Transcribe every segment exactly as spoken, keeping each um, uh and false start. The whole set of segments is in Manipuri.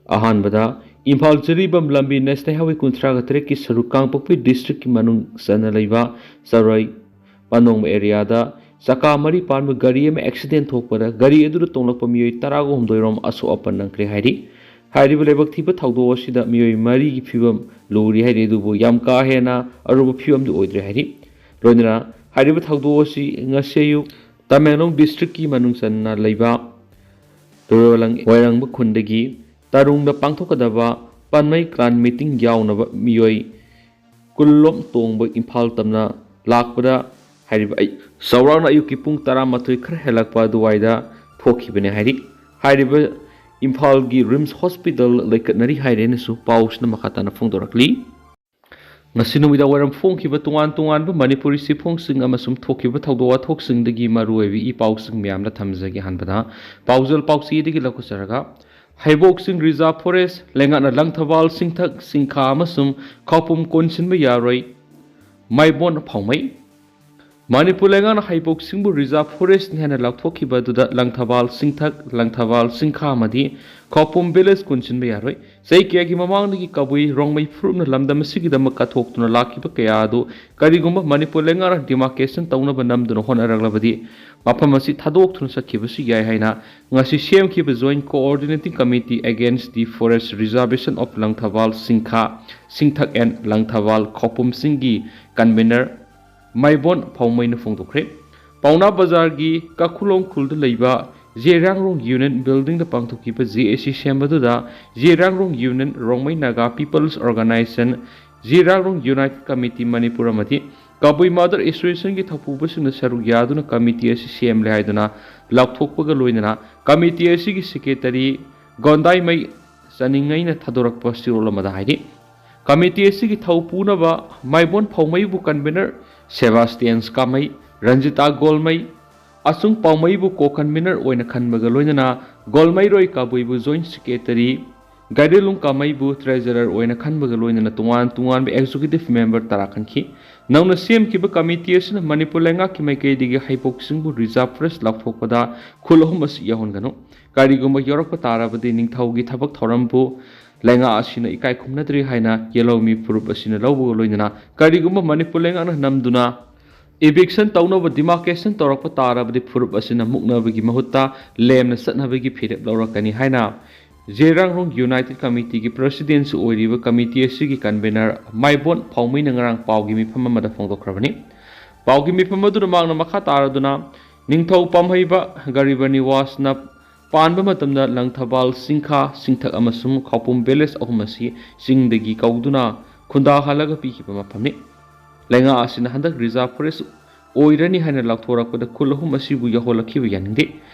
ꯑꯍꯥꯟꯕꯗ, ꯏꯝꯐꯥꯜ ꯖꯤꯔꯤꯕꯥꯝ ꯂꯝꯕꯤ ꯅꯦꯁꯅꯦꯜ ꯍꯥꯏꯋꯦ ꯀꯨꯟꯊ꯭ꯔꯥꯒ ꯇꯔꯦꯠꯀꯤ ꯁꯔꯨꯛ ꯀꯥꯡꯄꯣꯛꯄꯤ ꯗꯤꯁꯇ꯭ꯔꯤꯛꯀꯤ ꯃꯅꯨꯡ ꯆꯟꯅ ꯂꯩꯕ ꯆꯔꯣꯏ ꯄꯥꯅꯣꯡꯃ ꯑꯦꯔꯤꯌꯥꯗ ꯆꯀꯥ ꯃꯔꯤ ꯄꯥꯟꯕ ꯒꯥꯔꯤ ꯑꯃ ꯑꯦꯛꯁꯤꯗꯦꯟ ꯊꯣꯛꯄꯗ ꯒꯥꯔꯤ ꯑꯗꯨꯗ ꯇꯣꯡꯂꯛꯄ ꯃꯤꯑꯣꯏ ꯇꯔꯥꯒ ꯍꯨꯝꯗꯣꯏ ꯔꯣꯝ ꯑꯁꯣꯛ ꯑꯄꯟ ꯅꯪꯈ꯭ꯔꯦ ꯍꯥꯏꯔꯤ꯫ ꯍꯥꯏꯔꯤꯕ ꯂꯥꯏꯕꯛ ꯊꯤꯕ ꯊꯧꯗꯣꯛ ꯑꯁꯤꯗ ꯃꯤꯑꯣꯏ ꯃꯔꯤꯒꯤ ꯐꯤꯕꯝ ꯂꯨꯔꯤ ꯍꯥꯏꯔꯤ, ꯑꯗꯨꯕꯨ ꯌꯥꯝ ꯀꯥ ꯍꯦꯟꯅ ꯑꯔꯨꯕ ꯐꯤꯕꯝꯗꯤ ꯑꯣꯏꯗ꯭ꯔꯦ ꯍꯥꯏꯔꯤ꯫ ꯂꯣꯏꯅꯅ ꯍꯥꯏꯔꯤꯕ ꯊꯧꯗꯣꯛ ꯑꯁꯤ ꯉꯁꯤ ꯑꯌꯨꯛ ꯇꯃꯦꯡꯂꯣꯡ ꯗꯤꯁꯇ꯭ꯔꯤꯛꯀꯤ ꯃꯅꯨꯡ ꯆꯟꯅ ꯂꯩꯕ ꯇꯨꯔꯦꯜ ꯋꯥꯏꯔꯪꯕ ꯈꯨꯟꯗꯒꯤ ꯇꯔꯨꯡꯗ ꯄꯥꯡꯊꯣꯛꯀꯗꯕ ꯄꯥꯟꯃꯩ ꯀ꯭ꯂꯥꯟ ꯃꯤꯇꯤꯡ ꯌꯥꯎꯅꯕ ꯃꯤꯑꯣꯏ ꯀꯨꯟꯂꯣꯝ ꯇꯣꯡꯕ ꯏꯝꯐꯥꯜ ꯇꯝꯅ ꯂꯥꯛꯄꯗ ꯍꯥꯏꯔꯤꯕ ꯑꯩ ꯆꯥꯎꯔꯥꯛꯅ ꯑꯌꯨꯛꯀꯤ ꯄꯨꯡ ꯇꯔꯥꯃꯥꯊꯣꯏ ꯈꯔ ꯍꯦꯜꯂꯛꯄ ꯑꯗꯨꯋꯥꯏꯗ ꯊꯣꯛꯈꯤꯕꯅꯤ ꯍꯥꯏꯔꯤ꯫ ꯍꯥꯏꯔꯤꯕ ꯏꯝꯐꯥꯜꯒꯤ ꯔꯤꯝꯁ ꯍꯣꯁꯄꯤꯇꯥꯜ ꯂꯩꯀꯠꯅꯔꯤ ꯍꯥꯏꯔꯦꯅꯁꯨ ꯄꯥꯎꯁꯤꯅ ꯃꯈꯥ ꯇꯥꯅ ꯐꯣꯡꯗꯣꯔꯛꯂꯤ꯫ ꯉꯁꯤ ꯅꯨꯃꯤꯗꯥꯡ ꯋꯥꯏꯔꯝ ꯐꯣꯡꯈꯤꯕ ꯇꯣꯉꯥꯟ ꯇꯣꯉꯥꯟꯕ ꯃꯅꯤꯄꯨꯔꯤ ꯆꯦꯐꯣꯡꯁꯤꯡ ꯑꯃꯁꯨꯡ ꯊꯣꯛꯈꯤꯕ ꯊꯧꯗꯣꯛ ꯋꯥꯊꯣꯛꯁꯤꯡꯗꯒꯤ ꯃꯔꯨꯑꯣꯏꯕ ꯏ ꯄꯥꯎꯁꯤꯡ ꯃꯌꯥꯝꯅ ꯊꯝꯖꯒꯦ꯫ ꯑꯍꯥꯟꯕꯗ ꯄꯥꯎꯖꯦꯜ ꯄꯥꯎꯆꯦꯗꯒꯤ ꯂꯧꯈꯠꯆꯔꯒ, ꯍꯩꯕꯣꯛꯁꯤꯡ ꯔꯤꯖꯥꯔꯚ ꯐꯣꯔꯦꯁ ꯂꯩꯉꯥꯛꯅ ꯂꯪꯊꯕꯥꯜ ꯁꯤꯡꯊꯛ ꯁꯤꯡꯈꯥ ꯑꯃꯁꯨꯡ ꯈꯧꯄꯨꯝ ꯀꯣꯟꯁꯤꯟꯕ ꯌꯥꯔꯣꯏ, ꯃꯥꯏꯕꯣꯟ ꯐꯥꯎꯃꯩ꯫ ꯃꯅꯤꯄꯨꯔ ꯂꯩꯉꯥꯛꯅ ꯍꯩꯕꯣꯛꯁꯤꯡꯕꯨ ꯔꯤꯖꯥꯔꯚ ꯐꯣꯔꯦꯁꯅꯤ ꯍꯥꯏꯅ ꯂꯥꯎꯊꯣꯛꯈꯤꯕ ꯑꯗꯨꯗ ꯂꯪꯊꯕꯥꯜ ꯁꯤꯡꯊꯛ, ꯂꯪꯊꯕꯥꯜ ꯁꯤꯡꯈꯥ ꯑꯃꯗꯤ ꯈꯧꯄꯨꯝ ꯚꯤꯂꯦꯖ ꯀꯣꯟꯁꯤꯟꯕ ꯌꯥꯔꯣꯏ꯫ ꯆꯍꯤ ꯀꯌꯥꯒꯤ ꯃꯃꯥꯡꯗꯒꯤ ꯀꯕꯨꯏ ꯔꯣꯡꯃꯩ ꯐꯨꯔꯨꯞꯅ ꯂꯝꯗꯝ ꯑꯁꯤꯒꯤꯗꯃꯛ ꯀꯠꯊꯣꯛꯇꯨꯅ ꯂꯥꯛꯈꯤꯕ ꯀꯌꯥ ꯑꯗꯨ ꯀꯔꯤꯒꯨꯝꯕ ꯃꯅꯤꯄꯨꯔ ꯂꯩꯉꯥꯛꯅ ꯗꯤꯃꯥꯔꯀꯦꯁꯟ ꯇꯧꯅꯕ ꯅꯝꯗꯨꯅ ꯍꯣꯠꯅꯔꯛꯂꯕꯗꯤ ꯃꯐꯝ ꯑꯁꯤ ꯊꯥꯗꯣꯛꯇꯨꯅ ꯆꯠꯈꯤꯕꯁꯨ ꯌꯥꯏ ꯍꯥꯏꯅ ꯉꯁꯤ ꯁꯦꯝꯈꯤꯕ Joint Coordinating Committee Against the Forest Reservation of Langthabal Singkha, Singthak and Langthabal ꯈꯧꯄꯨꯝꯁꯤꯡꯒꯤ ꯀꯟꯚꯦꯅꯔ ꯃꯥꯏꯕꯣꯟ ꯐꯥꯎꯃꯩꯅ ꯐꯣꯡꯗꯣꯛꯈ꯭ꯔꯦ꯫ ꯄꯥꯎꯅꯥ ꯕꯖꯥꯔꯒꯤ ꯀꯈꯨꯂꯣꯡ ꯈꯨꯜꯗ ꯂꯩꯕ ꯖꯤꯔꯥꯡꯔꯣꯡ ꯌꯨꯅꯤꯌꯟ ꯕꯤꯜꯗꯤꯡꯗ ꯄꯥꯡꯊꯣꯛꯈꯤꯕ ꯖꯦ ꯑꯦ ꯁꯤ ꯁꯦꯝꯕꯗꯨꯗ Zeliangrong union, Rongmei Naga peoples organization, Zeliangrong united committee Manipur ꯑꯃꯗꯤ ꯀꯕꯨꯏ ꯃꯥꯗꯔ ꯑꯦꯁꯣꯁꯤꯌꯦꯁꯟꯒꯤ ꯊꯧꯄꯨꯕꯁꯤꯡꯅ ꯁꯔꯨꯛ ꯌꯥꯗꯨꯅ ꯀꯃꯤꯇꯤ ꯑꯁꯤ ꯁꯦꯝꯂꯦ ꯍꯥꯏꯗꯨꯅ ꯂꯥꯎꯊꯣꯛꯄꯒ ꯂꯣꯏꯅꯅ ꯀꯃꯤꯇꯤ ꯑꯁꯤꯒꯤ ꯁꯦꯀ꯭ꯔꯦꯇꯔꯤ ꯒꯣꯟꯗꯥꯏꯃꯩ ꯆꯥꯅꯤꯡꯉꯩꯅ ꯊꯥꯗꯣꯔꯛꯄ ꯆꯦꯔꯣꯜ ꯑꯃꯗ ꯍꯥꯏꯔꯤ꯫ ꯀꯃꯤꯇꯤ ꯑꯁꯤꯒꯤ ꯊꯧ ꯄꯨꯅꯕ ꯃꯥꯏꯕꯣꯟ ꯐꯥꯎꯃꯩꯕꯨ ꯀꯟꯚꯦꯅꯔ, ꯁꯦꯕꯥꯁꯇꯤꯌꯟꯁ ꯀꯥꯃꯩ, ꯔꯟꯖꯤꯇꯥ ꯒꯣꯜꯃꯩ, ꯑꯆꯨꯡ ꯄꯥꯎꯃꯩꯕꯨ ꯀꯣ ꯀꯟꯚꯦꯅꯔ ꯑꯣꯏꯅ ꯈꯟꯕꯒ ꯂꯣꯏꯅꯅ ꯒꯣꯜꯃꯩꯔꯣꯏ ꯀꯥꯕꯨꯏꯕꯨ ꯖꯣꯏꯟꯠ ꯁꯦꯀ꯭ꯔꯦꯇꯔꯤ, ꯒꯥꯏꯗꯦꯂꯨꯡ ꯀꯥꯃꯩꯕꯨ ꯇ꯭ꯔꯦꯖꯔꯔ ꯑꯣꯏꯅ ꯈꯟꯕꯒ ꯂꯣꯏꯅꯅ ꯇꯣꯉꯥꯟ ꯇꯣꯉꯥꯟꯕ ꯑꯦꯛꯖꯤꯀ꯭ꯌꯨꯇꯤꯚ ꯃꯦꯝꯕꯔ ꯇꯔꯥ ꯈꯟꯈꯤ꯫ ꯅꯧꯅ ꯁꯦꯝꯈꯤꯕ ꯀꯃꯤꯇꯤ ꯑꯁꯤꯅ ꯃꯅꯤꯄꯨꯔ ꯂꯩꯉꯥꯛꯀꯤ ꯃꯥꯏꯀꯩꯗꯒꯤ ꯍꯩꯕꯣꯛꯁꯤꯡꯕꯨ ꯔꯤꯖꯥꯔꯚ ꯐꯣꯔꯦꯁ ꯂꯥꯎꯊꯣꯛꯄꯗ ꯈꯨꯜ ꯑꯍꯨꯝ ꯑꯁꯤ ꯌꯥꯎꯍꯟꯒꯅꯨ꯫ ꯀꯔꯤꯒꯨꯝꯕ ꯌꯥꯎꯔꯛꯄ ꯇꯥꯔꯕꯗꯤ ꯅꯤꯡꯊꯧꯒꯤ ꯊꯕꯛ ꯊꯧꯔꯝꯕꯨ ꯂꯩꯉꯥꯛ ꯑꯁꯤꯅ ꯏꯀꯥꯏ ꯈꯨꯝꯅꯗ꯭ꯔꯤ ꯍꯥꯏꯅ ꯌꯦꯜꯍꯧꯃꯤ ꯐꯨꯔꯨꯞ ꯑꯁꯤꯅ ꯂꯧꯕꯒ ꯂꯣꯏꯅꯅ ꯀꯔꯤꯒꯨꯝꯕ ꯃꯅꯤꯄꯨꯔ ꯂꯩꯉꯥꯛꯅ ꯅꯝꯗꯨꯅ ꯏꯚꯤꯛꯁꯟ ꯇꯧꯅꯕ ꯗꯤꯃꯥꯔꯀꯦꯁꯟ ꯇꯧꯔꯛꯄ ꯇꯥꯔꯕꯗꯤ ꯐꯨꯔꯨꯞ ꯑꯁꯤꯅ ꯃꯨꯛꯅꯕꯒꯤ ꯃꯍꯨꯠꯇ ꯂꯦꯝꯅ ꯆꯠꯅꯕꯒꯤ ꯐꯤꯔꯦꯞ ꯂꯧꯔꯛꯀꯅꯤ ꯍꯥꯏꯅ ꯖꯦꯔꯥꯡꯔꯣꯡ ꯌꯨꯅꯥꯏꯇꯦꯗ ꯀꯃꯤꯇꯤꯒꯤ ꯄ꯭ꯔꯁꯤꯗꯦꯟꯁꯨ ꯑꯣꯏꯔꯤꯕ ꯀꯃꯤꯇꯤ ꯑꯁꯤꯒꯤ ꯀꯟꯚꯦꯅꯔ ꯃꯥꯏꯕꯣꯟ ꯐꯥꯎꯃꯩꯅ ꯉꯔꯥꯡ ꯄꯥꯎꯒꯤ ꯃꯤꯐꯝ ꯑꯃꯗ ꯐꯣꯡꯗꯣꯛꯈ꯭ꯔꯕꯅꯤ꯫ ꯄꯥꯎꯒꯤ ꯃꯤꯐꯝ ꯑꯗꯨꯗ ꯃꯍꯥꯛꯅ ꯃꯈꯥ ꯇꯥꯔꯗꯨꯅ ꯅꯤꯡꯊꯧ ꯄꯥꯝꯍꯩꯕ ꯒꯔꯤꯕ ꯅꯤꯋꯥꯁꯅ ꯄꯥꯟꯕ ꯃꯇꯝꯗ ꯂꯪꯊꯕꯥꯜ, ꯆꯤꯡꯈꯥ, ꯆꯤꯡꯊꯛ ꯑꯃꯁꯨꯡ ꯈꯥꯎꯄꯨꯝ ꯚꯤꯂꯦꯖ ꯑꯍꯨꯝ ꯑꯁꯤ ꯆꯤꯡꯗꯒꯤ ꯀꯧꯗꯨꯅ ꯈꯨꯟꯗꯥꯍꯜꯂꯒ ꯄꯤꯈꯤꯕ ꯃꯐꯝꯅꯤ꯫ ꯂꯩꯉꯥꯛ ꯑꯁꯤꯅ ꯍꯟꯗꯛ ꯔꯤꯖꯥꯔꯚ ꯐꯣꯔꯦꯁ ꯑꯣꯏꯔꯅꯤ ꯍꯥꯏꯅ ꯂꯥꯎꯊꯣꯔꯛꯄꯗ ꯈꯨꯜ ꯑꯍꯨꯝ ꯑꯁꯤꯕꯨ ꯌꯥꯍꯜꯂꯛꯈꯤꯕ ꯌꯥꯅꯤꯡꯗꯦ꯫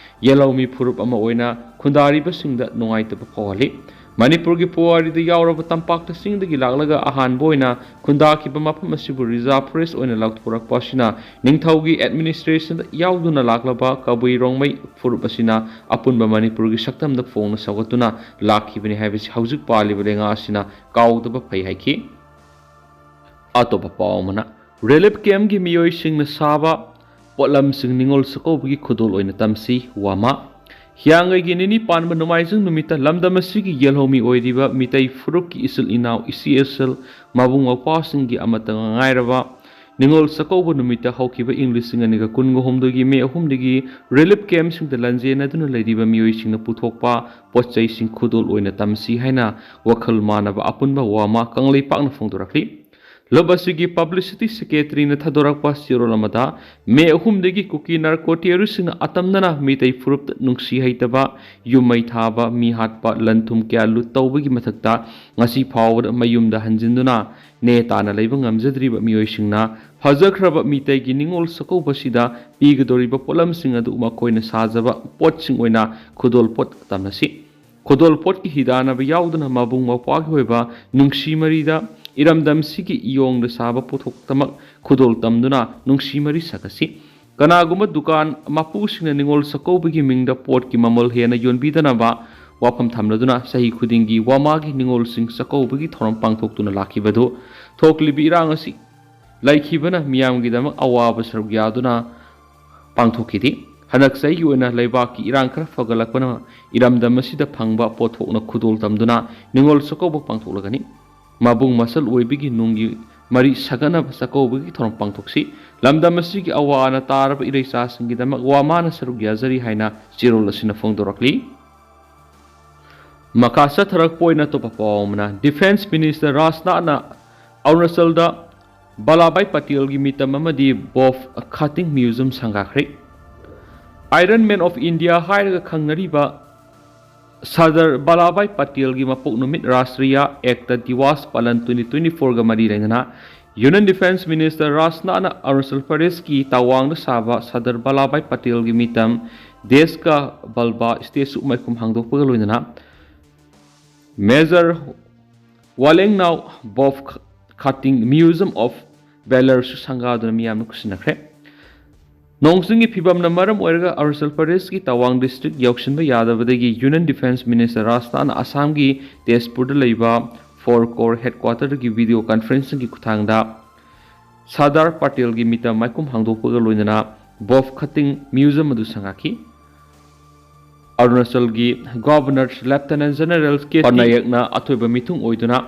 ꯌꯦꯜꯍꯧꯃꯤ ꯐꯨꯔꯨꯞ ꯑꯃ ꯑꯣꯏꯅ ꯈꯨꯟꯗꯥꯔꯤꯕꯁꯤꯡꯗ ꯅꯨꯡꯉꯥꯏꯇꯕ ꯐꯥꯎꯍꯜꯂꯤ꯫ ꯃꯅꯤꯄꯨꯔꯒꯤ ꯄꯨꯋꯥꯔꯤꯗ ꯌꯥꯎꯔꯕ ꯇꯝꯄꯥꯛꯇ ꯆꯤꯡꯗꯒꯤ ꯂꯥꯛꯂꯒ ꯑꯍꯥꯟꯕ ꯑꯣꯏꯅ ꯈꯨꯟꯗꯥꯈꯤꯕ ꯃꯐꯝ ꯑꯁꯤꯕꯨ ꯔꯤꯖꯥꯔꯚ ꯐꯣꯔꯦꯁ ꯑꯣꯏꯅ ꯂꯥꯎꯊꯣꯔꯛꯄ ꯑꯁꯤꯅ ꯅꯤꯡꯊꯧꯒꯤ ꯑꯦꯗꯃꯤꯅꯤꯁꯇ꯭ꯔꯦꯁꯟꯗ ꯌꯥꯎꯗꯨꯅ ꯂꯥꯛꯂꯕ ꯀꯕꯨꯏ ꯔꯣꯡꯃꯩ ꯐꯨꯔꯨꯞ ꯑꯁꯤꯅ ꯑꯄꯨꯟꯕ ꯃꯅꯤꯄꯨꯔꯒꯤ ꯁꯛꯇꯝꯗ ꯐꯣꯡꯅ ꯁꯧꯒꯠꯇꯨꯅ ꯂꯥꯛꯈꯤꯕꯅꯤ ꯍꯥꯏꯕꯁꯤ ꯍꯧꯖꯤꯛ ꯄꯥꯜꯂꯤꯕ ꯂꯩꯉꯥꯛ ꯑꯁꯤꯅ ꯀꯥꯎꯗꯕ ꯐꯩ ꯍꯥꯏꯈꯤ꯫ ꯑꯇꯣꯞꯄ ꯄꯥꯎ ꯑꯃꯅ, ꯔꯤꯂꯤꯐ ꯀꯦꯝꯞꯀꯤ ꯃꯤꯑꯣꯏꯁꯤꯡꯅ ꯁꯥꯕ ꯄꯣꯠꯂꯝꯁꯤꯡ ꯅꯤꯉꯣꯜ ꯆꯥꯛꯀꯧꯕꯒꯤ ꯈꯨꯗꯣꯜ ꯑꯣꯏꯅ ꯇꯝꯁꯤ, ꯋꯥꯃꯥ꯫ ꯍꯤꯌꯥꯡꯒꯩꯒꯤ ꯅꯤꯅꯤ ꯄꯥꯟꯕ ꯅꯣꯡꯃꯥꯏꯖꯤꯡ ꯅꯨꯃꯤꯠꯇ ꯂꯝꯗꯝ ꯑꯁꯤꯒꯤ ꯌꯦꯜꯍꯧꯃꯤ ꯑꯣꯏꯔꯤꯕ ꯃꯤꯇꯩ ꯐꯨꯔꯨꯞꯀꯤ ꯏꯆꯤꯜ ꯏꯅꯥꯎ, ꯏꯆꯦ ꯏꯆꯜ, ꯃꯕꯨꯡ ꯃꯧꯄ꯭ꯋꯥꯁꯤꯡꯒꯤ ꯑꯃꯠꯇ ꯉꯥꯏꯔꯕ ꯅꯤꯉꯣꯜ ꯆꯥꯛꯀꯧꯕ ꯅꯨꯃꯤꯠꯇ ꯍꯧꯈꯤꯕ ꯏꯪ ꯂꯤꯁꯤꯡ ꯑꯅꯤꯒ ꯀꯨꯟꯒ ꯍꯨꯝꯗꯣꯏꯒꯤ ꯃꯦ ꯑꯍꯨꯝꯗꯒꯤ ꯔꯤꯂꯤꯐ ꯀꯦꯝꯞꯁꯤꯡꯗ ꯂꯥꯟꯖꯦꯟꯅꯗꯨꯅ ꯂꯩꯔꯤꯕ ꯃꯤꯑꯣꯏꯁꯤꯡꯅ ꯄꯨꯊꯣꯛꯄ ꯄꯣꯠ ꯆꯩꯁꯤꯡ ꯈꯨꯗꯣꯜ ꯑꯣꯏꯅ ꯇꯝꯁꯤ ꯍꯥꯏꯅ ꯋꯥꯈꯜ ꯃꯥꯟꯅꯕ ꯑꯄꯨꯟꯕ ꯋꯥꯃꯥ ꯀꯪꯂꯩꯄꯥꯛꯅ ꯐꯣꯡꯗꯣꯔꯛꯂꯤ꯫ ꯂꯨꯞ ꯑꯁꯤꯒꯤ ꯄꯕ꯭ꯂꯤꯁꯤꯇꯤ ꯁꯦꯀ꯭ꯔꯦꯇꯔꯤꯅ ꯊꯥꯗꯣꯔꯛꯄ ꯆꯦꯔꯣꯜ ꯑꯃꯗ, ꯃꯦ ꯑꯍꯨꯝꯗꯒꯤ ꯀꯨꯀꯤ ꯅꯥꯔꯀꯣ ꯇꯦꯔꯣꯔꯤꯁꯁꯤꯡꯅ ꯑꯇꯝꯅꯅ ꯃꯤꯇꯩ ꯐꯨꯔꯨꯞꯇ ꯅꯨꯡꯁꯤ ꯍꯩꯇꯕ, ꯌꯨꯝ ꯃꯩ ꯊꯥꯕ, ꯃꯤ ꯍꯥꯠꯄ, ꯂꯟ ꯊꯨꯝ ꯀꯌꯥ ꯂꯨꯠ ꯇꯧꯕꯒꯤ ꯃꯊꯛꯇ ꯉꯁꯤ ꯐꯥꯎꯕꯗ ꯃꯌꯨꯝꯗ ꯍꯟꯖꯤꯟꯗꯨꯅ ꯅꯦ ꯇꯥꯅ ꯂꯩꯕ ꯉꯝꯖꯗ꯭ꯔꯤꯕ ꯃꯤꯑꯣꯏꯁꯤꯡꯅ ꯐꯖꯈ꯭ꯔꯕ ꯃꯤꯇꯩꯒꯤ ꯅꯤꯉꯣꯜ ꯆꯥꯛꯀꯧꯕꯁꯤꯗ ꯄꯤꯒꯗꯧꯔꯤꯕ ꯄꯣꯠꯂꯝꯁꯤꯡ ꯑꯗꯨ ꯃꯈꯣꯏꯅ ꯁꯥꯖꯕ ꯄꯣꯠꯁꯤꯡ ꯑꯣꯏꯅ ꯈꯨꯗꯣꯜ ꯄꯣꯠ ꯇꯝꯅꯁꯤ꯫ ꯈꯨꯗꯣꯜ ꯄꯣꯠꯀꯤ ꯍꯤꯗꯥꯟꯅꯕ ꯌꯥꯎꯗꯅ ꯃꯕꯨꯡ ꯃꯧꯄ꯭ꯋꯥꯒꯤ ꯑꯣꯏꯕ ꯅꯨꯡꯁꯤ ꯃꯔꯤꯗ ꯏꯔꯝꯗꯝꯁꯤꯒꯤ ꯏꯌꯣꯡꯗ ꯁꯥꯕ ꯄꯣꯠꯊꯣꯛꯇꯃꯛ ꯈꯨꯗꯣꯜ ꯇꯝꯗꯨꯅ ꯅꯨꯡꯁꯤ ꯃꯔꯤ ꯁꯥꯒꯠꯁꯤ꯫ ꯀꯅꯥꯒꯨꯝꯕ ꯗꯨꯀꯥꯟ ꯃꯄꯨꯁꯤꯡꯅ ꯅꯤꯉꯣꯜ ꯆꯥꯛꯀꯧꯕꯒꯤ ꯃꯤꯡꯗ ꯄꯣꯠꯀꯤ ꯃꯃꯜ ꯍꯦꯟꯅ ꯌꯣꯟꯕꯤꯗꯅꯕ ꯋꯥꯐꯝ ꯊꯝꯂꯗꯨꯅ ꯆꯍꯤ ꯈꯨꯗꯤꯡꯒꯤ ꯋꯥꯃꯥꯒꯤ ꯅꯤꯉꯣꯜꯁꯤꯡ ꯆꯥꯛꯀꯧꯕꯒꯤ ꯊꯧꯔꯝ ꯄꯥꯡꯊꯣꯛꯇꯨꯅ ꯂꯥꯛꯈꯤꯕꯗꯨ ꯊꯣꯛꯂꯤꯕ ꯏꯔꯥꯡ ꯑꯁꯤ ꯂꯩꯈꯤꯕꯅ ꯃꯤꯌꯥꯝꯒꯤꯗꯃꯛ ꯑꯋꯥꯕ ꯁꯔꯨꯛ ꯌꯥꯗꯨꯅ ꯄꯥꯡꯊꯣꯛꯈꯤꯗꯦ꯫ ꯍꯟꯗꯛ ꯆꯍꯤꯒꯤ ꯑꯣꯏꯅ ꯂꯩꯕꯥꯛꯀꯤ ꯏꯔꯥꯡ ꯈꯔ ꯐꯒꯠꯂꯛꯄꯅ ꯏꯔꯝꯗꯝ ꯑꯁꯤꯗ ꯐꯪꯕ ꯄꯣꯠꯊꯣꯛꯅ ꯈꯨꯗꯣꯜ ꯇꯝꯗꯨꯅ ꯅꯤꯉꯣꯜ ꯆꯥꯛꯀꯧꯕ ꯄꯥꯡꯊꯣꯛꯂꯒꯅꯤ꯫ ꯃꯕꯨꯡ ꯃꯁꯜ ꯑꯣꯏꯕꯒꯤ ꯅꯨꯡꯒꯤ ꯃꯔꯤ ꯁꯥꯒꯠꯅꯕ ꯆꯥꯛꯀꯧꯕꯒꯤ ꯊꯧꯔꯝ ꯄꯥꯡꯊꯣꯛꯁꯤ꯫ ꯂꯝꯗꯝ ꯑꯁꯤꯒꯤ ꯑꯋꯥ ꯑꯅꯥ ꯇꯥꯔꯕ ꯏꯔꯩꯆꯥꯁꯤꯡꯒꯤꯗꯃꯛ ꯋꯥꯃꯥꯅ ꯁꯔꯨꯛ ꯌꯥꯖꯔꯤ ꯍꯥꯏꯅ ꯆꯦꯔꯣꯜ ꯑꯁꯤꯅ ꯐꯣꯡꯗꯣꯔꯛꯂꯤ꯫ ꯃꯈꯥ ꯆꯠꯊꯔꯛꯄ ꯑꯣꯏꯅ ꯑꯇꯣꯞꯄ ꯄꯥꯎ ꯑꯃꯅ, ꯗꯤꯐꯦꯟꯁ ꯃꯤꯅꯤꯁꯇꯔ ꯔꯥꯖꯅꯥꯊꯅ ꯑꯔꯨꯅꯥꯆꯜꯗ ꯕꯂꯥꯚꯥꯏ ꯄꯇꯦꯜꯒꯤ ꯃꯤꯇꯝ ꯑꯃꯗꯤ ꯕꯣꯐ ꯈꯥꯇꯤꯡ ꯃ꯭ꯌꯨꯖꯤꯌꯝ ꯁꯪꯒꯥꯈ꯭ꯔꯦ꯫ ꯑꯥꯏꯔꯟ ꯃꯦꯟ ꯑꯣꯐ ꯏꯟꯗꯤꯌꯥ ꯍꯥꯏꯔꯒ ꯈꯪꯅꯔꯤꯕ ꯁꯔꯗꯥꯔ ꯕꯂꯥꯚꯥꯏ ꯄꯇꯦꯜꯒꯤ ꯃꯄꯣꯛ ꯅꯨꯃꯤꯠ ꯔꯥꯁꯇ꯭ꯔꯤꯌꯥ ꯑꯦꯛꯇ ꯗꯤꯋꯥꯁ ꯄꯥꯂꯟ ꯇ꯭ꯋꯦꯟꯇꯤ ꯇ꯭ꯋꯦꯟꯇꯤ ꯐꯣꯔꯒ ꯃꯔꯤ ꯂꯩꯅꯅ ꯌꯨꯅꯤꯌꯟ ꯗꯤꯐꯦꯟꯁ ꯃꯤꯅꯤꯁꯇꯔ ꯔꯥꯖꯅꯥꯊꯅ ꯑꯔꯨꯅꯥꯆꯜ ꯄ꯭ꯔꯗꯦꯁꯀꯤ ꯇꯋꯥꯡꯗ ꯁꯥꯕ ꯁꯔꯗꯥꯔ ꯕꯂꯥꯚꯥꯏ ꯄꯇꯦꯜꯒꯤ ꯃꯤꯇꯝ ꯗꯦꯁ ꯀꯥ ꯕꯂꯕꯥ ꯁ꯭ꯇꯦꯆꯨ ꯃꯥꯏꯈꯨꯝ ꯍꯥꯡꯗꯣꯛꯄꯒ ꯂꯣꯏꯅꯅ major Ralengnao Bob Khathing museum of ꯚꯦꯂꯔꯁꯨ ꯁꯪꯒꯥꯗꯨꯅ ꯃꯤꯌꯥꯝꯅ ꯈꯨꯠꯁꯤꯟꯅꯈ꯭ꯔꯦ꯫ ꯅꯣꯡ ꯆꯤꯡꯒꯤ ꯐꯤꯕꯝꯅ ꯃꯔꯝ ꯑꯣꯏꯔꯒ ꯑꯔꯨꯅꯥꯆꯜ ꯄ꯭ꯔꯗꯦꯁꯀꯤ ꯇꯋꯥꯡ ꯗꯤꯁꯇ꯭ꯔꯤꯛ ꯌꯧꯁꯤꯟꯕ ꯌꯥꯗꯕꯗꯒꯤ ꯌꯨꯅꯤꯌꯟ ꯗꯤꯐꯦꯟꯁ ꯃꯤꯅꯤꯁꯇꯔ ꯔꯥꯖꯅꯥꯊꯅ ꯑꯁꯥꯝꯒꯤ ꯇꯦꯖꯄꯨꯔꯗ ꯂꯩꯕ ꯐꯣꯔ ꯀꯣꯔ ꯍꯦꯗꯀ꯭ꯋꯥꯇꯔꯗꯒꯤ ꯚꯤꯗꯤꯑꯣ ꯀꯟꯐꯔꯦꯟꯁꯤꯡꯒꯤ ꯈꯨꯠꯊꯥꯡꯗ ꯁꯔꯗꯥꯔ ꯄꯇꯦꯜꯒꯤ ꯃꯤꯇꯝ ꯃꯥꯏꯈꯨꯝ ꯍꯥꯡꯗꯣꯛꯄꯒ ꯂꯣꯏꯅꯅ ꯕꯣꯐ ꯈꯥꯇꯤꯡ ꯃ꯭ꯌꯨꯖꯤꯌꯝ ꯑꯗꯨ ꯁꯪꯒꯥꯈꯤ꯫ ꯑꯔꯨꯅꯥꯆꯜꯒꯤ ꯒꯚꯔꯅꯔ ꯂꯦꯐꯇꯤꯅꯦꯟ ꯖꯦꯅꯔꯦꯜ ꯀꯦ ꯄꯅꯥꯌꯛꯅ ꯑꯊꯣꯏꯕ ꯃꯤꯊꯨꯡ ꯑꯣꯏꯗꯨꯅ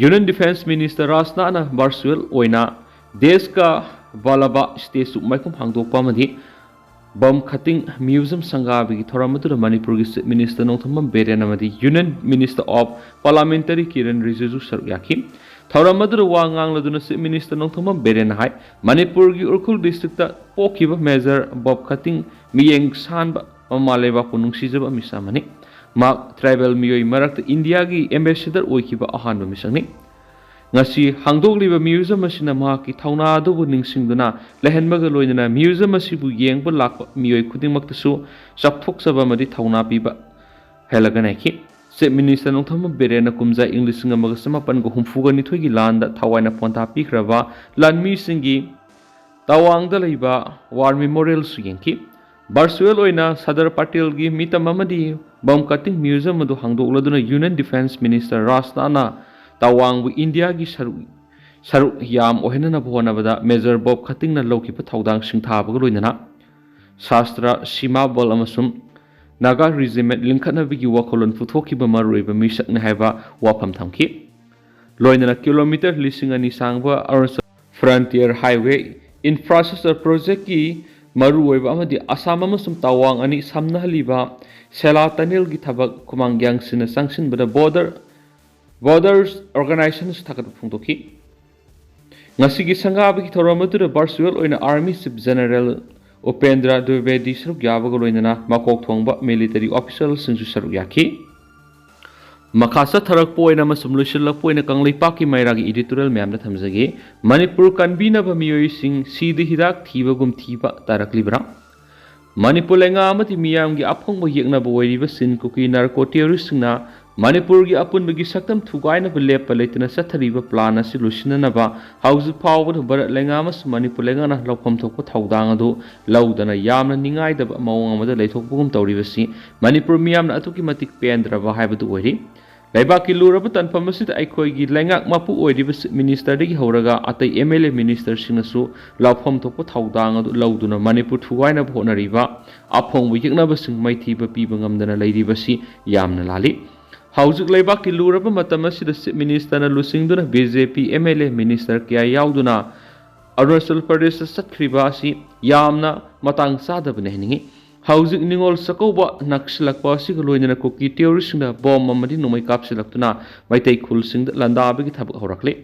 ꯌꯨꯅꯤꯌꯟ ꯗꯤꯐꯦꯟꯁ ꯃꯤꯅꯤꯁꯇꯔ ꯔꯥꯖꯅꯥꯊꯅ ꯚꯔꯆꯨꯑꯦꯜ ꯑꯣꯏꯅ ꯗꯦꯁ ꯀꯥ ꯕꯂꯕꯥ ꯁ꯭ꯇꯦꯆꯨ ꯃꯥꯏꯈꯨꯝ ꯍꯥꯡꯗꯣꯛꯄ ꯑꯃꯗꯤ ꯕꯝ ꯈꯥꯇꯤꯡ ꯃ꯭ꯌꯨꯖꯤꯌꯝ ꯁꯪꯒꯥꯕꯒꯤ ꯊꯧꯔꯝ ꯑꯗꯨꯗ ꯃꯅꯤꯄꯨꯔꯒꯤ ꯆꯤꯐ ꯃꯤꯅꯤꯁꯇꯔ ꯅꯣꯡꯊꯣꯝꯕꯝ ꯕꯤꯔꯦꯟ ꯑꯃꯗꯤ ꯌꯨꯅꯤꯌꯟ ꯃꯤꯅꯤꯁꯇꯔ ꯑꯣꯐ ꯄꯥꯔꯂꯥꯃꯦꯟꯇꯔꯤ ꯀꯤꯔꯟ ꯔꯤꯖꯤꯖꯨ ꯁꯔꯨꯛ ꯌꯥꯈꯤ꯫ ꯊꯧꯔꯝ ꯑꯗꯨꯗ ꯋꯥ ꯉꯥꯡꯂꯗꯨꯅ ꯆꯤꯐ ꯃꯤꯅꯤꯁꯇꯔ ꯅꯣꯡꯊꯣꯝꯕꯝ ꯕꯤꯔꯦꯟꯅ ꯍꯥꯏ, ꯃꯅꯤꯄꯨꯔꯒꯤ ꯎꯈ꯭ꯔꯨꯜ ꯗꯤꯁꯇ꯭ꯔꯤꯛꯇ ꯄꯣꯛꯈꯤꯕ ꯃꯦꯖꯔ ꯕꯣꯕ ꯈꯥꯇꯤꯡ ꯃꯤꯠꯌꯦꯡ ꯁꯥꯟꯕ ꯃꯃꯥ ꯂꯩꯕꯥꯛꯄꯨ ꯅꯨꯡꯁꯤꯖꯕ ꯃꯤꯁꯛ ꯑꯃꯅꯤ꯫ ꯃꯍꯥꯛ ꯇ꯭ꯔꯥꯏꯕꯦꯜ ꯃꯤꯑꯣꯏ ꯃꯔꯛꯇ ꯏꯟꯗꯤꯌꯥꯒꯤ ꯑꯦꯝꯕꯦꯁꯦꯗꯔ ꯑꯣꯏꯈꯤꯕ ꯑꯍꯥꯟꯕ ꯃꯤꯁꯛꯅꯤ꯫ ꯉꯁꯤ ꯍꯥꯡꯗꯣꯛꯂꯤꯕ ꯃ꯭ꯌꯨꯖꯤꯌꯝ ꯑꯁꯤꯅ ꯃꯍꯥꯛꯀꯤ ꯊꯧꯅꯥ ꯑꯗꯨꯕꯨ ꯅꯤꯡꯁꯤꯡꯗꯨꯅ ꯂꯩꯍꯟꯕꯒ ꯂꯣꯏꯅꯅ ꯃ꯭ꯌꯨꯖꯤꯌꯝ ꯑꯁꯤꯕꯨ ꯌꯦꯡꯕ ꯂꯥꯛꯄ ꯃꯤꯑꯣꯏ ꯈꯨꯗꯤꯡꯃꯛꯇꯁꯨ ꯆꯥꯎꯊꯣꯛꯆꯕ ꯑꯃꯗꯤ ꯊꯧꯅꯥ ꯄꯤꯕ ꯍꯦꯜꯂꯒꯅꯤ ꯍꯥꯏꯈꯤ꯫ ꯆꯤꯐ ꯃꯤꯅꯤꯁꯇꯔ ꯅꯣꯡꯊꯣꯝꯕꯝ ꯕꯤꯔꯦꯟꯅ ꯀꯨꯝꯖꯥ ꯏꯪ ꯂꯤꯁꯤꯡ ꯑꯃꯒ ꯆꯃꯥꯄꯟꯒ ꯍꯨꯝꯐꯨꯒ ꯅꯤꯊꯣꯏꯒꯤ ꯂꯥꯟꯗ ꯊꯋꯥꯏꯅ ꯄꯣꯟꯊꯥ ꯄꯤꯈ꯭ꯔꯕ ꯂꯥꯟꯃꯤꯁꯤꯡꯒꯤ ꯇꯋꯥꯡꯗ ꯂꯩꯕ ꯋꯥꯔ ꯃꯦꯃꯣꯔꯤꯌꯦꯜꯁꯨ ꯌꯦꯡꯈꯤ꯫ ꯚꯔꯆꯨꯑꯦꯜ ꯑꯣꯏꯅ ꯁꯔꯗꯥꯔ ꯄꯇꯦꯜꯒꯤ ꯃꯤꯇꯝ ꯑꯃꯗꯤ ꯕꯝ ꯀꯠꯇꯤꯡ ꯃ꯭ꯌꯨꯖꯤꯌꯝ ꯑꯗꯨ ꯍꯥꯡꯗꯣꯛꯂꯗꯨꯅ ꯌꯨꯅꯤꯌꯟ ꯗꯤꯐꯦꯟꯁ ꯃꯤꯅꯤꯁꯇꯔ ꯔꯥꯖꯅꯥꯊꯅ ꯇꯋꯥꯡꯕꯨ ꯏꯟꯗꯤꯌꯥꯒꯤ ꯁꯔꯨꯛ ꯁꯔꯨꯛ ꯌꯥꯝ ꯑꯣꯏꯍꯟꯅꯅꯕ ꯍꯣꯠꯅꯕꯗ ꯃꯦꯖꯔ ꯕꯣꯕ ꯈꯇꯤꯡꯅ ꯂꯧꯈꯤꯕ ꯊꯧꯗꯥꯡꯁꯤꯡ ꯊꯥꯕꯒ ꯂꯣꯏꯅꯅ ꯁꯥꯁꯇ꯭ꯔ, ꯁꯤꯃꯥ ꯕꯜ ꯑꯃꯁꯨꯡ ꯅꯥꯒꯥ ꯔꯤꯖꯤꯃꯦꯟꯠ ꯂꯤꯡꯈꯠꯅꯕꯒꯤ ꯋꯥꯈꯜꯂꯣꯟ ꯄꯨꯊꯣꯛꯈꯤꯕ ꯃꯔꯨꯑꯣꯏꯕ ꯃꯤꯁꯛꯅꯤ ꯍꯥꯏꯕ ꯋꯥꯐꯝ ꯊꯝꯈꯤ꯫ ꯂꯣꯏꯅꯅ ꯀꯤꯂꯣꯃꯤꯇꯔ ꯂꯤꯁꯤꯡ ꯑꯅꯤ ꯁꯥꯡꯕ ꯑꯔꯨꯅꯥꯆꯜ ꯐ꯭ꯔꯟꯇꯤꯌꯔ ꯍꯥꯏꯋꯦ ꯏꯟꯐ꯭ꯔꯥꯁ꯭ꯇ꯭ꯔꯛꯆꯔ ꯄ꯭ꯔꯣꯖꯦꯛꯀꯤ ꯃꯔꯨꯑꯣꯏꯕ ꯑꯃꯗꯤ ꯑꯁꯥꯝ ꯑꯃꯁꯨꯡ ꯇꯋꯥꯡ ꯑꯅꯤ ꯁꯝꯅꯍꯜꯂꯤꯕ ꯁꯦꯂꯥ ꯇꯅꯦꯜꯒꯤ ꯊꯕꯛ ꯈꯨꯃꯥꯡ ꯌꯥꯡꯁꯤꯟꯅ ꯆꯪꯁꯤꯟꯕꯗ ꯕꯣꯔꯗꯔ, ꯕꯣꯔꯗꯔꯁ ꯑꯣꯔꯒꯅꯥꯏꯖꯦꯁꯟꯅꯁꯨ ꯊꯥꯒꯠꯄ ꯐꯣꯡꯗꯣꯛꯈꯤ꯫ ꯉꯁꯤꯒꯤ ꯁꯪꯒꯥꯕꯒꯤ ꯊꯧꯔꯝ ꯑꯗꯨꯗ ꯚꯔꯆꯨꯋꯦꯜ ꯑꯣꯏꯅ ꯑꯥꯔꯃꯤ ꯆꯤꯐ ꯖꯦꯅꯔꯦꯜ ꯎꯄꯦꯟꯗ꯭ꯔ ꯗ꯭ꯋꯤꯕꯦꯗꯤ ꯁꯔꯨꯛ ꯌꯥꯕꯒ ꯂꯣꯏꯅꯅ ꯃꯀꯣꯛ ꯊꯣꯡꯕ ꯃꯤꯂꯤꯇꯔꯤ ꯑꯣꯐꯤꯁꯤꯌꯦꯜꯁꯤꯡꯁꯨ ꯁꯔꯨꯛ ꯌꯥꯈꯤ꯫ ꯃꯈꯥ ꯆꯠꯊꯔꯛꯄ ꯑꯣꯏꯅ ꯑꯃꯁꯨꯡ ꯂꯣꯏꯁꯤꯜꯂꯛꯄ ꯑꯣꯏꯅ ꯀꯪꯂꯩꯄꯥꯛꯀꯤ ꯃꯩꯔꯥꯒꯤ ꯏꯗꯤꯇꯣꯔꯤꯌꯦꯜ ꯃꯌꯥꯝꯗ ꯊꯝꯖꯒꯦ꯫ ꯃꯅꯤꯄꯨꯔ ꯀꯟꯕꯤꯅꯕ ꯃꯤꯑꯣꯏꯁꯤꯡ ꯁꯤꯗ ꯍꯤꯗꯥꯛ ꯊꯤꯕꯒꯨꯝ ꯊꯤꯕ ꯇꯥꯔꯛꯂꯤꯕ꯭ꯔꯥ? ꯃꯅꯤꯄꯨꯔ ꯂꯩꯉꯥꯛ ꯑꯃꯗꯤ ꯃꯤꯌꯥꯝꯒꯤ ꯑꯐꯪꯕ ꯌꯦꯛꯅꯕ ꯑꯣꯏꯔꯤꯕ ꯆꯤꯟ ꯀꯨꯀꯤ ꯅꯥꯔꯀꯣ ꯇꯦꯔꯣꯔꯤꯁꯁꯤꯡꯅ ꯃꯅꯤꯄꯨꯔꯒꯤ ꯑꯄꯨꯟꯕꯒꯤ ꯁꯛꯇꯝ ꯊꯨꯒꯥꯏꯅꯕ ꯂꯦꯞꯄ ꯂꯩꯇꯅ ꯆꯠꯊꯔꯤꯕ ꯄ꯭ꯂꯥꯟ ꯑꯁꯤ ꯂꯣꯏꯁꯤꯟꯅꯅꯕ ꯍꯧꯖꯤꯛ ꯐꯥꯎꯕꯗ ꯚꯥꯔꯠ ꯂꯩꯉꯥꯛ ꯑꯃꯁꯨꯡ ꯃꯅꯤꯄꯨꯔ ꯂꯩꯉꯥꯛꯅ ꯂꯧꯐꯝ ꯊꯣꯛꯄ ꯊꯧꯗꯥꯡ ꯑꯗꯨ ꯂꯧꯗꯅ ꯌꯥꯝꯅ ꯅꯤꯡꯉꯥꯏꯗꯕ ꯃꯑꯣꯡ ꯑꯃꯗ ꯂꯩꯊꯣꯛꯄꯒꯨꯝ ꯇꯧꯔꯤꯕꯁꯤ ꯃꯅꯤꯄꯨꯔ ꯃꯤꯌꯥꯝꯅ ꯑꯗꯨꯛꯀꯤ ꯃꯇꯤꯛ ꯄꯦꯟꯗ꯭ꯔꯕ ꯍꯥꯏꯕꯗꯨ ꯑꯣꯏꯔꯤ꯫ ꯂꯩꯕꯥꯛꯀꯤ ꯂꯨꯔꯕ ꯇꯥꯟꯐꯝ ꯑꯁꯤꯗ ꯑꯩꯈꯣꯏꯒꯤ ꯂꯩꯉꯥꯛ ꯃꯄꯨ ꯑꯣꯏꯔꯤꯕ ꯆꯤꯐ ꯃꯤꯅꯤꯁꯇꯔꯗꯒꯤ ꯍꯧꯔꯒ ꯑꯇꯩ ꯑꯦꯝ ꯑꯦꯜ ꯑꯦ ꯃꯤꯅꯤꯁꯇꯔꯁꯤꯡꯅꯁꯨ ꯂꯧꯐꯝ ꯊꯣꯛꯄ ꯊꯧꯗꯥꯡ ꯑꯗꯨ ꯂꯧꯗꯨꯅ ꯃꯅꯤꯄꯨꯔ ꯊꯨꯒꯥꯏꯅꯕ ꯍꯣꯠꯅꯔꯤꯕ ꯑꯐꯣꯡꯕ ꯌꯦꯛꯅꯕꯁꯤꯡ ꯃꯥꯏꯊꯤꯕ ꯄꯤꯕ ꯉꯝꯗꯅ ꯂꯩꯔꯤꯕꯁꯤ ꯌꯥꯝꯅ ꯂꯥꯜꯂꯤ꯫ ꯍꯧꯖꯤꯛ ꯂꯩꯕꯥꯛꯀꯤ ꯂꯨꯔꯕ ꯃꯇꯝ ꯑꯁꯤꯗ ꯆꯤꯐ ꯃꯤꯅꯤꯁꯇꯔꯅ ꯂꯨꯆꯤꯡꯗꯨꯅ B J P M L A minister ꯀꯌꯥ ꯌꯥꯎꯗꯨꯅ ꯑꯔꯨꯅꯥꯆꯜ ꯄ꯭ꯔꯗꯦꯁꯇ ꯆꯠꯈ꯭ꯔꯤꯕ ꯑꯁꯤ ꯌꯥꯝꯅ ꯃꯇꯥꯡ ꯆꯥꯗꯕꯅꯤ ꯍꯥꯏꯅꯤꯡꯏ꯫ ꯍꯧꯖꯤꯛ ꯅꯤꯡꯉꯣꯜ ꯆꯥꯛꯀꯧꯕ ꯅꯛꯁꯤꯜꯂꯛꯄ ꯑꯁꯤꯒ ꯂꯣꯏꯅꯅ ꯀꯨꯀꯤ ꯇꯦꯔꯣꯔꯤꯁꯁꯤꯡꯅ ꯕꯣꯝ ꯑꯃꯗꯤ ꯅꯣꯡꯃꯩ ꯀꯥꯞꯁꯤꯜꯂꯛꯇꯨꯅ ꯃꯩꯇꯩ ꯈꯨꯜꯁꯤꯡꯗ ꯂꯥꯟꯗꯥꯕꯒꯤ ꯊꯕꯛ ꯍꯧꯔꯛꯂꯤ꯫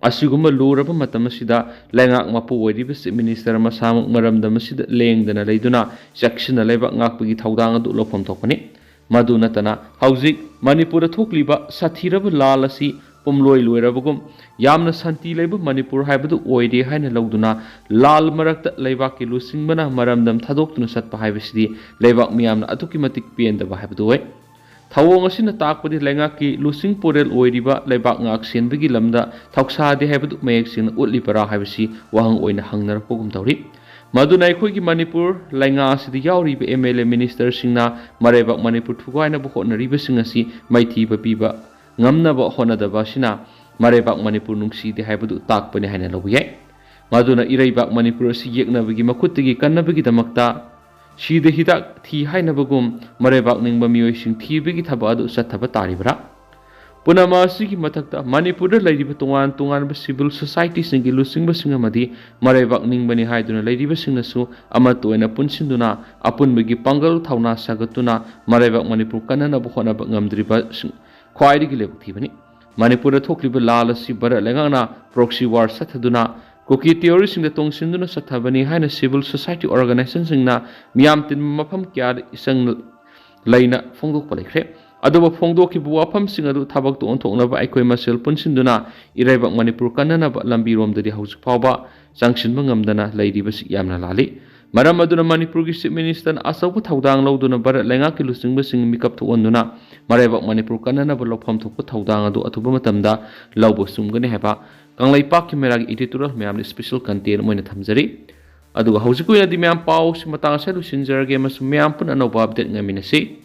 ꯑꯁꯤꯒꯨꯝꯕ ꯂꯨꯔꯕ ꯃꯇꯝ ꯑꯁꯤꯗ ꯂꯩꯉꯥꯛ ꯃꯄꯨ ꯑꯣꯏꯔꯤꯕ ꯆꯤꯐ ꯃꯤꯅꯤꯁꯇꯔ ꯃꯁꯥꯃꯛ ꯃꯔꯝꯗꯝ ꯑꯁꯤꯗ ꯂꯦꯡꯗꯅ ꯂꯩꯗꯨꯅ ꯆꯦꯛꯁꯤꯟꯅ ꯂꯩꯕꯥꯛ ꯉꯥꯛꯄꯒꯤ ꯊꯧꯗꯥꯡ ꯑꯗꯨ ꯂꯧꯐꯝ ꯊꯣꯛꯄꯅꯤ꯫ ꯃꯗꯨ ꯅꯠꯇꯅ ꯍꯧꯖꯤꯛ ꯃꯅꯤꯄꯨꯔꯗ ꯊꯣꯛꯂꯤꯕ ꯁꯥꯊꯤꯔꯕ ꯂꯥꯜ ꯑꯁꯤ ꯄꯨꯝꯂꯣꯏ ꯂꯣꯏꯔꯕꯒꯨꯝ ꯌꯥꯝꯅ ꯁꯥꯟꯇꯤ ꯂꯩꯕ ꯃꯅꯤꯄꯨꯔ ꯍꯥꯏꯕꯗꯨ ꯑꯣꯏꯔꯦ ꯍꯥꯏꯅ ꯂꯧꯗꯨꯅ ꯂꯥꯜ ꯃꯔꯛꯇ ꯂꯩꯕꯥꯛꯀꯤ ꯂꯨꯆꯤꯡꯕꯅ ꯃꯔꯝꯗꯝ ꯊꯥꯗꯣꯛꯇꯨꯅ ꯆꯠꯄ ꯍꯥꯏꯕꯁꯤꯗꯤ ꯂꯩꯕꯥꯛ ꯃꯤꯌꯥꯝꯅ ꯑꯗꯨꯛꯀꯤ ꯃꯇꯤꯛ ꯄꯦꯟꯗꯕ ꯍꯥꯏꯕꯗꯨ ꯑꯣꯏ꯫ ꯊꯧꯑꯣꯡ ꯑꯁꯤꯅ ꯇꯥꯛꯄꯗꯤ ꯂꯩꯉꯥꯛꯀꯤ ꯂꯨꯆꯤꯡ ꯄꯨꯔꯦꯜ ꯑꯣꯏꯔꯤꯕ ꯂꯩꯕꯥꯛ ꯉꯥꯛ ꯁꯦꯟꯕꯒꯤ ꯂꯝꯗ ꯊꯧꯁꯥꯗꯦ ꯍꯥꯏꯕꯗꯨ ꯃꯌꯦꯛ ꯁꯦꯡꯅ ꯎꯠꯂꯤꯕꯔꯥ ꯍꯥꯏꯕꯁꯤ ꯋꯥꯍꯪ ꯑꯣꯏꯅ ꯍꯪꯅꯔꯛꯄꯒꯨꯝ ꯇꯧꯔꯤ꯫ ꯃꯗꯨꯅ ꯑꯩꯈꯣꯏꯒꯤ ꯃꯅꯤꯄꯨꯔ ꯂꯩꯉꯥꯛ ꯑꯁꯤꯗ ꯌꯥꯎꯔꯤꯕ ꯑꯦꯝ ꯑꯦꯜ ꯑꯦ ꯃꯤꯅꯤꯁꯇꯔꯁꯤꯡꯅ ꯃꯔꯩꯕꯥꯛ ꯃꯅꯤꯄꯨꯔ ꯊꯨꯒꯥꯏꯅꯕ ꯍꯣꯠꯅꯔꯤꯕꯁꯤꯡ ꯑꯁꯤ ꯃꯥꯏꯊꯤꯕ ꯄꯤꯕ ꯉꯝꯅꯕ ꯍꯣꯠꯅꯗꯕ ꯑꯁꯤꯅ ꯃꯔꯩꯕꯥꯛ ꯃꯅꯤꯄꯨꯔ ꯅꯨꯡꯁꯤꯗꯦ ꯍꯥꯏꯕꯗꯨ ꯇꯥꯛꯄꯅꯤ ꯍꯥꯏꯅ ꯂꯧꯕ ꯌꯥꯏ꯫ ꯃꯗꯨꯅ ꯏꯔꯩꯕꯥꯛ ꯃꯅꯤꯄꯨꯔ ꯑꯁꯤ ꯌꯦꯛꯅꯕꯒꯤ ꯃꯈꯨꯠꯇꯒꯤ ꯀꯟꯅꯕꯒꯤꯗꯃꯛꯇ ꯁꯤꯗ ꯍꯤꯗꯥꯛ ꯊꯤ ꯍꯥꯏꯅꯕꯒꯨꯝ ꯃꯔꯩꯕꯥꯛ ꯅꯤꯡꯕ ꯃꯤꯑꯣꯏꯁꯤꯡ ꯊꯤꯕꯒꯤ ꯊꯕꯛ ꯑꯗꯨ ꯆꯠꯊꯕ ꯇꯥꯔꯤꯕ꯭ꯔꯥ? ꯄꯨꯝꯅꯃꯛ ꯑꯁꯤꯒꯤ ꯃꯊꯛꯇ ꯃꯅꯤꯄꯨꯔꯗ ꯂꯩꯔꯤꯕ ꯇꯣꯉꯥꯟ ꯇꯣꯉꯥꯟꯕ civil societyꯁꯤꯡꯒꯤ ꯂꯨꯆꯤꯡꯕꯁꯤꯡ ꯑꯃꯗꯤ ꯃꯔꯩꯕꯥꯛ ꯅꯤꯡꯕꯅꯤ ꯍꯥꯏꯗꯨꯅ ꯂꯩꯔꯤꯕꯁꯤꯡꯅꯁꯨ ꯑꯃꯠꯇ ꯑꯣꯏꯅ ꯄꯨꯟꯁꯤꯟꯗꯨꯅ ꯑꯄꯨꯟꯕꯒꯤ ꯄꯥꯡꯒꯜ ꯊꯧꯅꯥ ꯁꯥꯒꯠꯇꯨꯅ ꯃꯔꯩꯕꯥꯛ ꯃꯅꯤꯄꯨꯔ ꯀꯟꯅꯅꯕ ꯍꯣꯠꯅꯕ ꯉꯝꯗ꯭ꯔꯤꯕꯁꯤꯡ ꯈ꯭ꯋꯥꯏꯗꯒꯤ ꯂꯥꯏꯕꯛ ꯊꯤꯕꯅꯤ꯫ ꯃꯅꯤꯄꯨꯔꯗ ꯊꯣꯛꯂꯤꯕ ꯂꯥꯜ ꯑꯁꯤ ꯚꯥꯔꯠ ꯂꯩꯉꯥꯛꯅ proxy war ꯆꯠꯊꯗꯨꯅ ꯀꯨꯀꯤ theoryꯁꯤꯡꯗ ꯇꯣꯡꯁꯤꯟꯗꯨꯅ ꯆꯠꯊꯕꯅꯤ ꯍꯥꯏꯅ civil society organisationꯁꯤꯡꯅ ꯃꯤꯌꯥꯝ ꯇꯤꯟꯕ ꯃꯐꯝ ꯀꯌꯥꯗ ꯏꯁꯪ ꯂꯩꯅ ꯐꯣꯡꯗꯣꯛꯄ ꯂꯩꯈ꯭ꯔꯦ꯫ ꯑꯗꯨꯕꯨ ꯐꯣꯡꯗꯣꯛꯈꯤꯕ ꯋꯥꯐꯝꯁꯤꯡ ꯑꯗꯨ ꯊꯕꯛꯇ ꯑꯣꯟꯊꯣꯛꯅꯕ ꯑꯩꯈꯣꯏ ꯃꯁꯦꯜ ꯄꯨꯟꯁꯤꯟꯗꯨꯅ ꯏꯔꯩꯕꯥꯛ ꯃꯅꯤꯄꯨꯔ ꯀꯟꯅꯅꯕ ꯂꯝꯕꯤꯔꯣꯝꯗꯗꯤ ꯍꯧꯖꯤꯛ ꯐꯥꯎꯕ ꯆꯪꯁꯤꯟꯕ ꯉꯝꯗꯅ ꯂꯩꯔꯤꯕꯁꯤ ꯌꯥꯝꯅ ꯂꯥꯜꯂꯤ꯫ ꯃꯔꯝ ꯑꯗꯨꯅ ꯃꯅꯤꯄꯨꯔꯒꯤ Chief Ministerꯅ ꯑꯆꯧꯕ ꯊꯧꯗꯥꯡ ꯂꯧꯗꯨꯅ ꯚꯥꯔꯠ ꯂꯩꯉꯥꯛꯀꯤ ꯂꯨꯆꯤꯡꯕꯁꯤꯡ ꯃꯤꯀꯞ ꯊꯣꯛꯍꯟꯗꯨꯅ ꯃꯔꯩꯕꯥꯛ ꯃꯅꯤꯄꯨꯔ ꯀꯟꯅꯅꯕ ꯂꯧꯐꯝ ꯊꯣꯛꯄ ꯊꯧꯗꯥꯡ ꯑꯗꯨ ꯑꯊꯨꯕ ꯃꯇꯝꯗ ꯂꯧꯕ ꯆꯨꯝꯒꯅꯤ ꯍꯥꯏꯕ ꯀꯪꯂꯩꯄꯥꯛꯀꯤ ꯃꯦꯔꯥꯒꯤ editorial ꯃꯌꯥꯝꯗ special content ꯑꯣꯏꯅ ꯊꯝꯖꯔꯤ꯫ ꯑꯗꯨꯒ ꯍꯧꯖꯤꯛꯀꯤ ꯑꯣꯏꯅꯗꯤ ꯃꯌꯥꯝ ꯄꯥꯎꯁꯤ ꯃꯇꯥꯡ ꯑꯁꯤꯗ ꯂꯣꯏꯁꯤꯟꯖꯔꯒꯦ ꯑꯃꯁꯨꯡ ꯃꯌꯥꯝ ꯄꯨꯟꯅ ꯑꯅꯧꯕ update ꯉꯥꯏꯃꯤꯟꯅꯁꯤ꯫